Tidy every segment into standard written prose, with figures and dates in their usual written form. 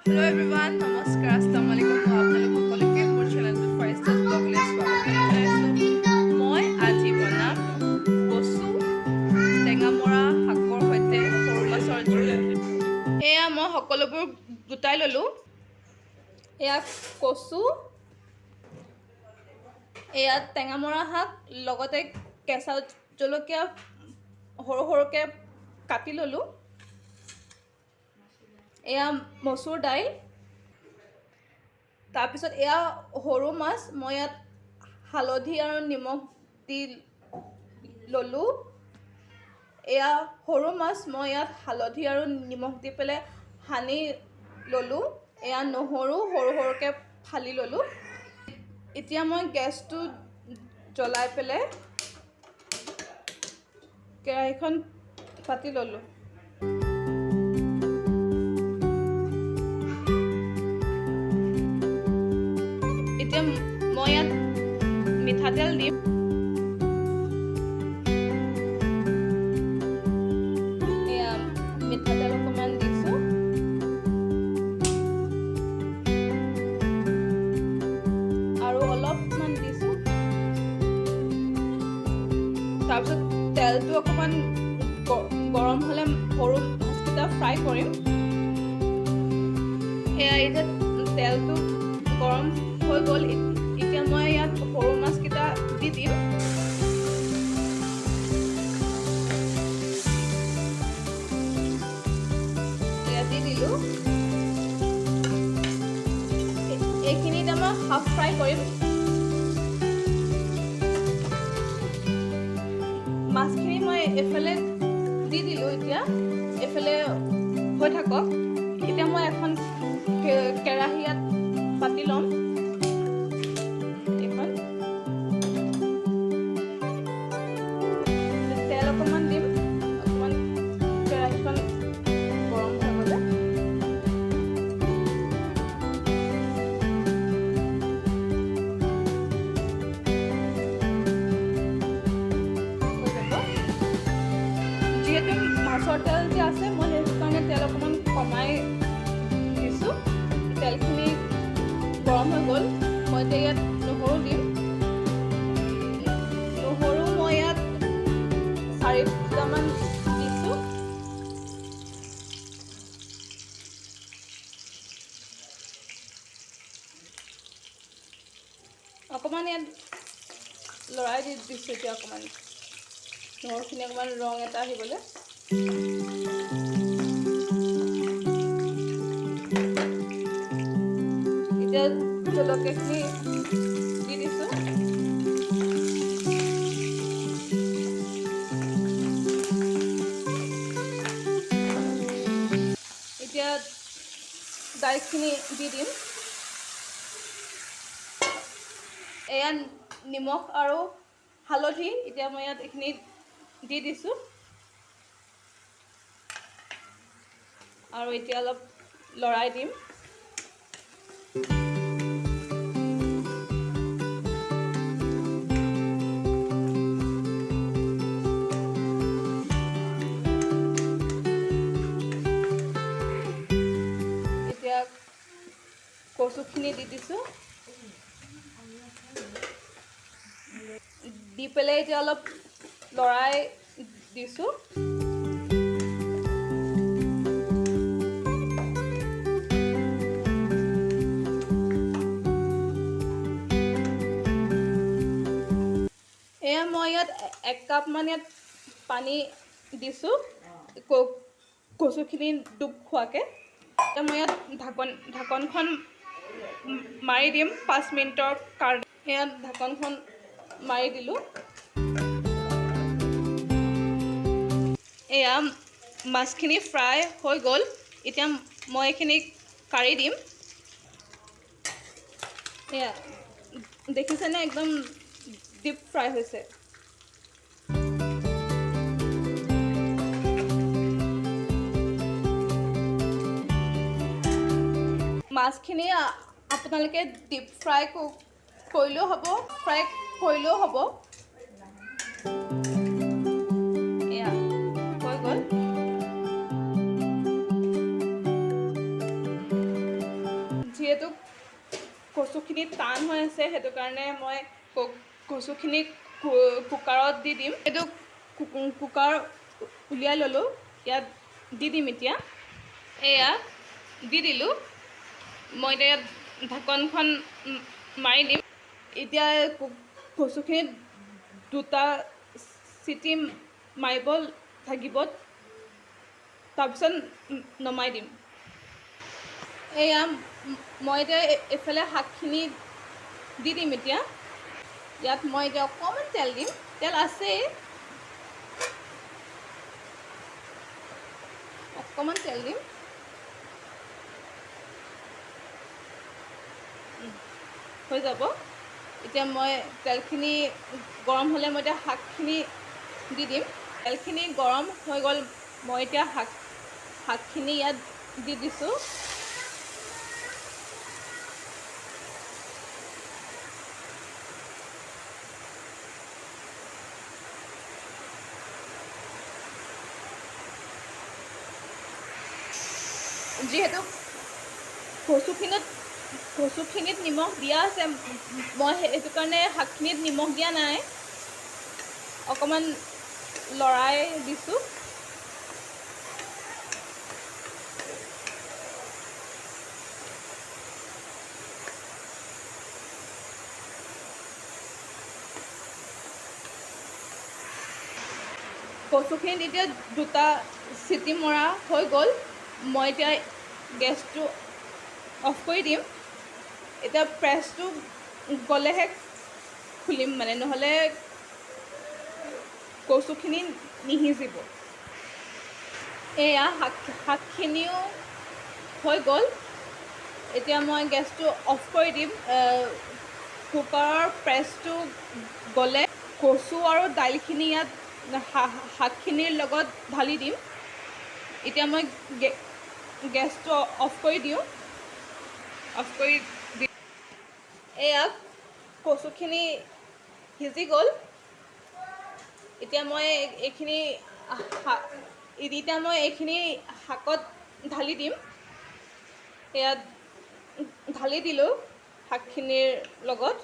Hello' everyone, নমস্কাৰ, আসসালামু আলাইকুম। মই আপোনালোক সকলোকে মোৰ চেনেলটোত ফাৰিষ্টাছ ব্লগলৈ স্বাগতম জনাইছোঁ। মই আজি বনাম কচু টেঙামৰা শাকৰ সৈতে সৰু মাছৰ জোল। এয়া মই সকলোবোৰ গোটাই ল'লোঁ। এয়া কচু, এয়া টেঙামৰা শাক, লগতে কেঁচা জলকীয়া সৰু সৰুকৈ কাটি ল'লোঁ। এয়া মচুৰ দাইল, তাৰপিছত এয়া সৰু মাছ, মই ইয়াত হালধি আৰু নিমখ দি ল'লোঁ। এয়া সৰু মাছ, মই ইয়াত হালধি আৰু নিমখ দি পেলাই সানি ল'লোঁ। এয়া নহৰু সৰু সৰুকৈ ফালি ল'লোঁ। এতিয়া মই গেছটো জ্বলাই পেলাই কেৰাহীখন পাতি ল'লোঁ। এতিয়া মই ইয়াত মিঠাতেল দিম। এয়া মিঠাতেল অকণমান দিছোঁ। আৰু অলপমান দিছোঁ। তাৰপিছত তেলটো অকণমান গৰম হ'লে সৰু মাছকেইটা ফ্ৰাই কৰিম। এয়া এতিয়া তেলটো গৰম হৈ গ'ল। এতিয়া মই ইয়াত সৰু মাছকেইটা দি দিম। এয়া দি দিলোঁ। এইখিনি এতিয়া মই হাফ ফ্ৰাই কৰিম। মাছখিনি মই এইফালে দি দিলোঁ। এতিয়া এইফালে হৈ থাকক। এতিয়া মই এখন কেৰাহী ইয়াত পাতি ল'ম। এইখন তেল অকণমান দিম। অকণমান কেৰাহীখন গৰম হৈ গ'লে হৈ যাব। যিহেতু মাছৰ তেল যে আছে, মই সেইটো কাৰণে তেল অকণমান কমাই দিছোঁ। তেলখিনি গৰম হৈ গ'ল। মই এতিয়া ইয়াত নহৰু দিম। নহৰু মই ইয়াত 4টামান দিছোঁ। অকণমান ইয়াত লৰাই দি দিছোঁ। এতিয়া অকণমান নহৰুখিনি অকণমান ৰং এটা আহিবলৈ। এতিয়া জলকীয়াখিনি দি দিছোঁ। এতিয়া দাইলখিনি দি দিম। এয়া নিমখ আৰু হালধি, এতিয়া মই ইয়াত এইখিনি দি দিছোঁ আৰু এতিয়া অলপ লৰাই দিম। এতিয়া কচুখিনি দি দিছোঁ। দি পেলাই এতিয়া অলপ লৰাই দিছোঁ। এয়া মই ইয়াত 1 কাপমান ইয়াত পানী দিছোঁ, কচুখিনি ডুব খোৱাকৈ। এতিয়া মই ইয়াত ঢাকনখন মাৰি দিম 5 মিনিটৰ কাৰণে। ইয়াত ঢাকনখন মাৰি দিলোঁ। এয়া মাছখিনি ফ্ৰাই হৈ গ'ল। এতিয়া মই এইখিনি কাঢ়ি দিম। এয়া দেখিছেনে, একদম ডিপ ফ্ৰাই হৈছে। মাছখিনি আপোনালোকে ডিপ ফ্ৰাই কৰিলেও হ'ব, ফ্ৰাই কৰিলেও হ'ব। এয়া হৈ গ'ল। যিহেতু কচুখিনি টান হৈ আছে, সেইটো কাৰণে মই কচুখিনি কুকাৰত দি দিম। এইটো কুকাৰ উলিয়াই ল'লোঁ, ইয়াত দি দিম এতিয়া। এয়া দি দিলোঁ। মই এতিয়া ইয়াত ঢাকনখন মাৰি দিম। এতিয়া কচুখিনিত 2টা চিটি মাৰিব থাকিব, তাৰপিছত নমাই দিম। এয়া মই এতিয়া এইফালে শাকখিনি দি দিম। এতিয়া ইয়াত মই এতিয়া অকণমান তেল দিম, তেল আছেই, অকণমান তেল দিম। হৈ যাব। এতিয়া মই তেলখিনি গৰম হ'লে মই এতিয়া শাকখিনি দি দিম। তেলখিনি গৰম হৈ গ'ল, মই এতিয়া শাকখিনি ইয়াত দি দিছোঁ। যিহেতু কচুখিনিত নিমখ দিয়া আছে, মই সেইটো কাৰণে শাকখিনিত নিমখ দিয়া নাই, অকণমান লৰাই দিছোঁ। কচুখিনিত এতিয়া 2টা চিটি মৰা হৈ গ'ল। মই এতিয়া গেছটো অফ কৰি দিম। এতিয়া প্ৰেছটো গ'লেহে খুলিম, মানে নহ'লে কচুখিনি নিসিজিব। এয়া শাকখিনিও হৈ গ'ল। এতিয়া মই গেছটো অফ কৰি দিম। কুকাৰৰ প্ৰেছটো গ'লে কচু আৰু দাইলখিনি ইয়াত শাকখিনিৰ লগত ঢালি দিম। এতিয়া মই গেছটো অফ কৰি দিওঁ। অফ কৰি দি এয়া কচুখিনি সিজি গ'ল। এতিয়া মই এইখিনি শাকত ঢালি দিম। ইয়াত ঢালি দিলোঁ শাকখিনিৰ লগত।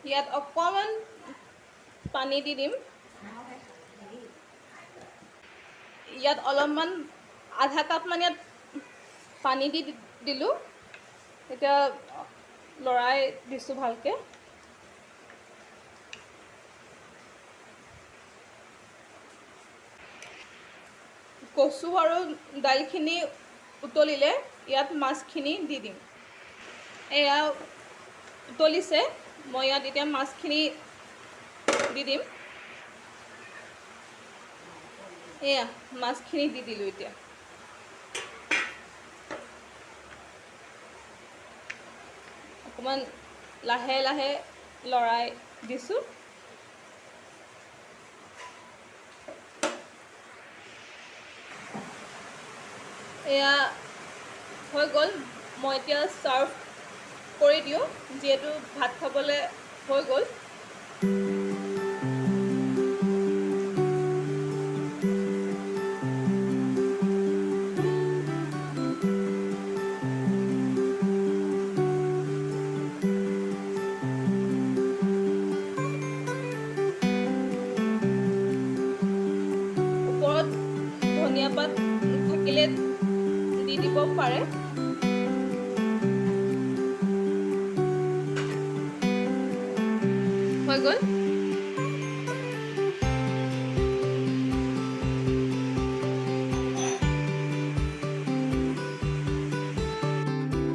ইয়াত অকণমান পানী দি দিম। ইয়াত অলপমান আধা কাপমান ইয়াত পানী দি দিলোঁ। এতিয়া লৰাই দিছোঁ ভালকৈ। কচু আৰু দাইলখিনি উতলিলে ইয়াত মাছখিনি দি দিম। এয়া উতলিছে, মই ইয়াত এতিয়া মাছখিনি দি দিম। এয়া মাছখিনি দি দিলোঁ। এতিয়া অকণমান লাহে লাহে লৰাই দিছোঁ। এয়া হৈ গ'ল। মই এতিয়া চাৰ্ভ কৰি দিওঁ, যিহেতু ভাত খাবলৈ হৈ গ'ল। ওপৰত ধনিয়া পাত থাকিলে দি দিব পাৰে। হৈ গ'ল।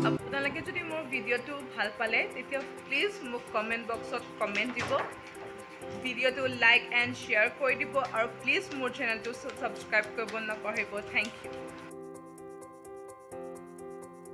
আপোনালোকে যদি মোৰ ভিডিঅ'টো ভাল পালে তেতিয়া প্লিজ মোক কমেণ্ট বক্সত কমেণ্ট দিব, ভিডিঅ'টো লাইক এণ্ড শ্বেয়াৰ কৰি দিব আৰু প্লিজ মোৰ চেনেলটো ছাবস্ক্ৰাইব কৰিব নাপাহৰিব। Thank you.